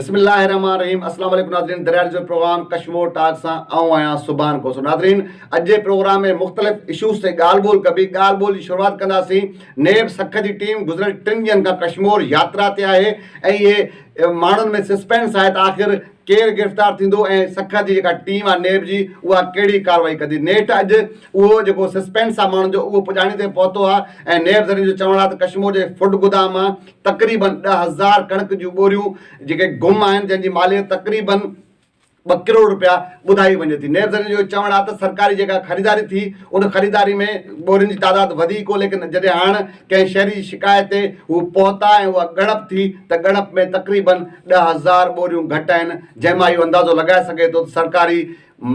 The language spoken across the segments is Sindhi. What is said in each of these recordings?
بسم الله الرحمن الرحيم اسلام عليڪم ناظرين دريا جو پروگرام ڪشمور ٽاڪ سان آئون آهيان سبحان کوسو. ناظرين اڄ جي پروگرام ۾ مختلف اشوز تي ڳالهه ٻولهه ڪبي. ڳالهه ٻولهه جي شروعات ڪنداسين. نيب سک جي ٽيم گذريل ٽن ڏينهن کان ڪشمور ياترا تي آهي ۽ اهي ماڻهن ۾ سسپينس آهي ته آخر ڪير گرفتار ٿيندو ۽ سکر جي جيڪا ٽيم آهي نيب جي اها ڪهڙي ڪارروائي ڪندي. نيٺ اڄ اهو جيڪو سسپينس آهي ماڻهن جو اهو پڄاڻي تي پهتو آهي ۽ نيب ذريعن جو چوڻ آهي ته ڪشمور جي فوڊ گدام مان تقريبن 10,000 ڪڻڪ جون ٻوريون جيڪي گم آهن جنهن جي ماليت تقريبن 2 ڪروڙ رپيا ٻڌائي وڃي ٿي. نيب ذريعن جو چوڻ آهي ته سرڪاري جيڪا خريداري ٿي ان خريداري ۾ ٻورين جي تعداد وڌيڪ هو ليڪن جڏهن هاڻ ڪنهن شهري جي شڪايت تي هو پهتا ۽ اها ڳڻپ ٿي ته ڳڻپ ۾ تقريبن 10,000 ٻوريون گهٽ آهن جنهن مان اهو اندازو لڳائي سگهي ٿو ته سرڪاري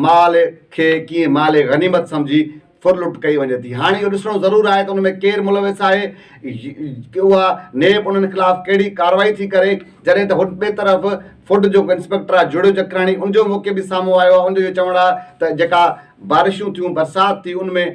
مال کي ڪيئن مال غنيمت سمجهي ڦرلٽ ڪئي وڃي ٿي. هاڻي اهو ڏسڻو ضرور آهي ته ان ۾ ڪير ملوث آهي، اها نيب انهن خلاف ڪهڙي ڪارروائي ٿي ڪري، جڏهن ته ٻئي طرف فوڊ جو انسپيڪٽر آهي جڙيو جکراڻي ان جو موقعو به سامهون آيو آهي، ان جو اهو چوڻ آهي ته جيڪا بارشون ٿيون برسات ٿي ان ۾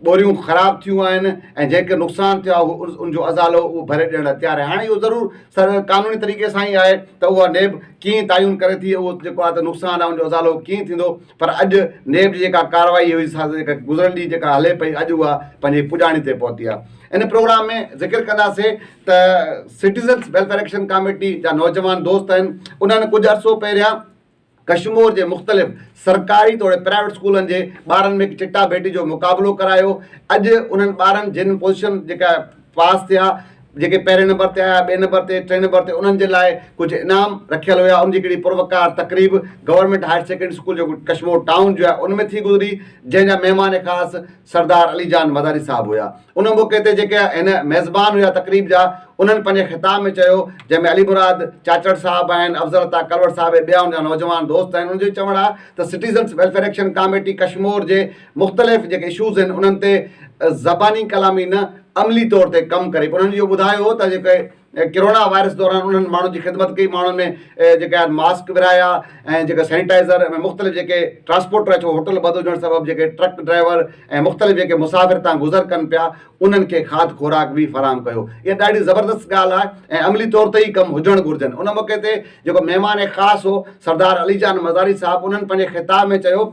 ٻوريون خراب ٿيون آهن ۽ جيڪي نقصان ٿيو آهي ان جو ازالو اهو ڀري ڏيڻ لاء تيار آهي. هاڻي اهو ضرور سر قانوني طريقي سان ئي آهي ته اها نيب ڪيئن تعين ڪري ٿي اهو جيڪو آهي ته نقصان آهي ان جو ازالو ڪيئن ٿيندو پر اڄ نيب جي جيڪا ڪارروائي هئي سا جيڪا گذريل ڏينهن جيڪا هلي پئي اڄ اها پنهنجي پڄاڻي تي پهتي آهي. ان پروگرام ۾ ذڪر ڪنداسين ته سٽيزنس ويلفيئر ايڪشن ڪاميٽي جا نوجوان دوست آهن انهن ڪجهه عرصو پهريان ڪشمور جي مختلف سرڪاري توڙي پرائيويٽ اسڪولن جي ٻارن ۾ هڪ چٽا ڀيٽي جو مقابلو ڪرايو. اڄ انهن ٻارن جن پوزيشن جيڪا پاس ٿيا جيڪي پهرين نمبر تي آيا ٻئي نمبر تي ٽئين نمبر تي انهن جي لاء ڪجهه انعام رکيل هيا ان جي هڪڙي پروقار تقريب گورنمينٽ هائر سيڪنڊري اسڪول جيڪو ڪشمور ٽائون جو آهي ان ۾ ٿي گذري جنهن جا مهمان خاص سردار علي جان مزاري صاحب هيا. ان موقعي تي جيڪي هن ميزبان هيا تقريب جا انهن پنهنجي خطاب ۾ چيو جنهن ۾ علي مراد چاچڙ صاحب آهن، افضل عطا ڪلوڙ صاحب ۽ ٻيا ان جا نوجوان دوست آهن انهن جو چوڻ آهي ته citizens welfare action committee Kashmore جي مختلف جيڪي اشوز آهن انهن تي زباني ڪلامي نه عملي طور تي ڪم ڪري پئي. انهن اهو ٻڌايو ته جيڪي ڪرونا وائرس دوران انهن ماڻهن جي خدمت ڪئي ماڻهن ۾ جيڪي آهن ماسڪ ورهايا ۽ جيڪا سينيٽائزر ۽ مختلف جيڪي ٽرانسپورٽر ڇو هوٽل بند هجڻ سبب جيڪي ٽرڪ ڊرائيور ۽ مختلف جيڪي مسافر تان گذر ڪن پيا انهن کي کاڌ خوراڪ به فراهم ڪيو. اها ڏاڍي زبردست ڳالهه آهي ۽ عملي طور تي ئي ڪم هجڻ گهرجن. ان موقعي تي جيڪو مهمان خاص هو سردار علي جان مزاري صاحب انهن پنهنجي خطاب ۾ چيو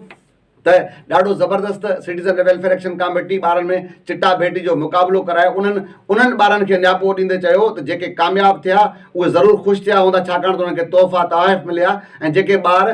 ته ڏاڍو زبردست سٽيزن ويلفيئر ايڪشن ڪاميٽي ٻارن ۾ چٽا ڀيٽي جو مقابلو ڪرايو. انهن انهن ٻارن کي نياپو ڏيندي چيو ته جيڪي ڪامياب ٿيا اهي ضرور خوش ٿيا هوندا ڇاڪاڻ ته انهن کي تحفا تحائف مليا ۽ جيڪي ٻار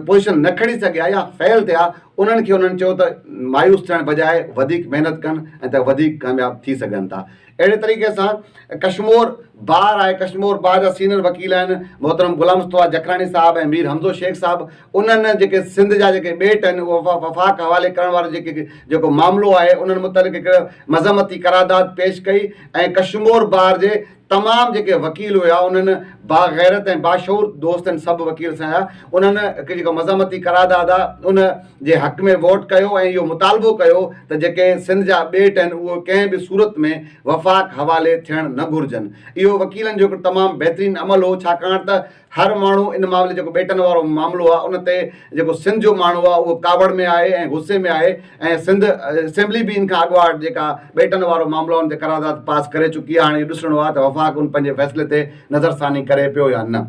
پوزيشن نه کڻي سگهيا يا فيل ٿيا انهن کي انهن چيو ته مايوس ٿيڻ بجاء وڌيڪ محنت ڪن ۽ ته وڌيڪ ڪامياب ٿي سگهن ٿا. اهڙي طريقي سان ڪشمور بار آهي ڪشمور بار جا سينئر وڪيل آهن محترم غلام مصطفيٰ جکراڻي صاحب ۽ مير حمزو شيخ صاحب انهن جيڪي سنڌ جا جيڪي ٻيٽ آهن اهو وفاق حوالي ڪرڻ وارو جيڪي جيڪو معاملو آهي انهن متعلق هڪ مذمتي قرارداد پيش ڪئي ۽ ڪشمور بار جي تمام جيڪي وڪيل هيا انهن باغيرت ۽ باشعور دوست آهن سڀ وڪيل سان آيا انهن هڪ جيڪو مذمتي قرارداد آهي ان جي حق ۾ ووٽ ڪيو ۽ اهو مطالبو ڪيو ته جيڪي سنڌ جا ٻيٽ آهن اهو ڪنهن به صورت ۾ وفاق حوالي ٿيڻ نه گهرجن اهو وڪيلن جو هڪ تمام بهترين عمل هو ڇاڪاڻ ته هر ماڻهو ان معاملي جيڪو ٻيٽن وارو معاملو آهي ان تي جيڪو سنڌ جو ماڻهو آهي اهو ڪاوڙ ۾ آهي ۽ غصي ۾ آهي ۽ سنڌ اسيمبلي به ان کان اڳواٽ جيڪا ٻيٽن وارو معاملو آهي ان تي قرارداد پاس ڪري چڪي آهي هاڻي اهو ڏسڻو آهي ته وفاق ان پنهنجي فيصلي تي نظرثاني ڪري پيو يا نه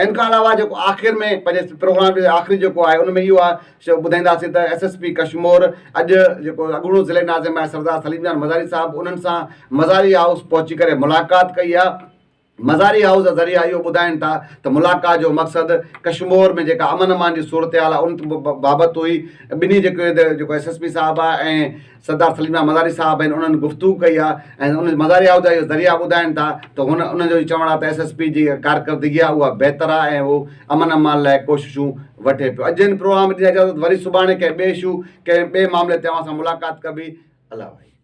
ان کان علاوه جيڪو آخر ۾ پنهنجي پروگرام جو آخري جيڪو آهي ان ۾ اهو آهي ٻڌائينداسين ته ايس ايس پي ڪشمور اڄ جيڪو اڳوڻو ضلعي ناظم آهي سردار سليم جان مزاري صاحب انهن سان مزاري هائوس پهچي ڪري ملاقات ڪئي آهي. مزاري هائوس جا ذريعا اهو ٻڌائين ٿا ته ملاقات جو مقصد ڪشمور ۾ جيڪا امن امان جي صورتحال آهي ان بابت هئي. ٻنهي جيڪي جيڪو ايس ايس پي صاحب آهي ۽ سردار سليم جان مزاري صاحب آهن انهن گفتگو ڪئي آهي ۽ ان مزاري هائوس جا اهو ذريعا ٻڌائين ٿا ته هن انهن جو چوڻ آهي ته ايس ايس پي جي ڪارڪردگي آهي اها بهتر آهي ۽ هو امن امان لاء ڪوششون وٺي پيو. اڄ هن پروگرام ۾ ڏيندا اجازت وري سڀاڻي ڪنهن ٻئي اشو ڪنهن ٻئي معاملي تي اوهان سان ملاقات ڪبي. الله واهي.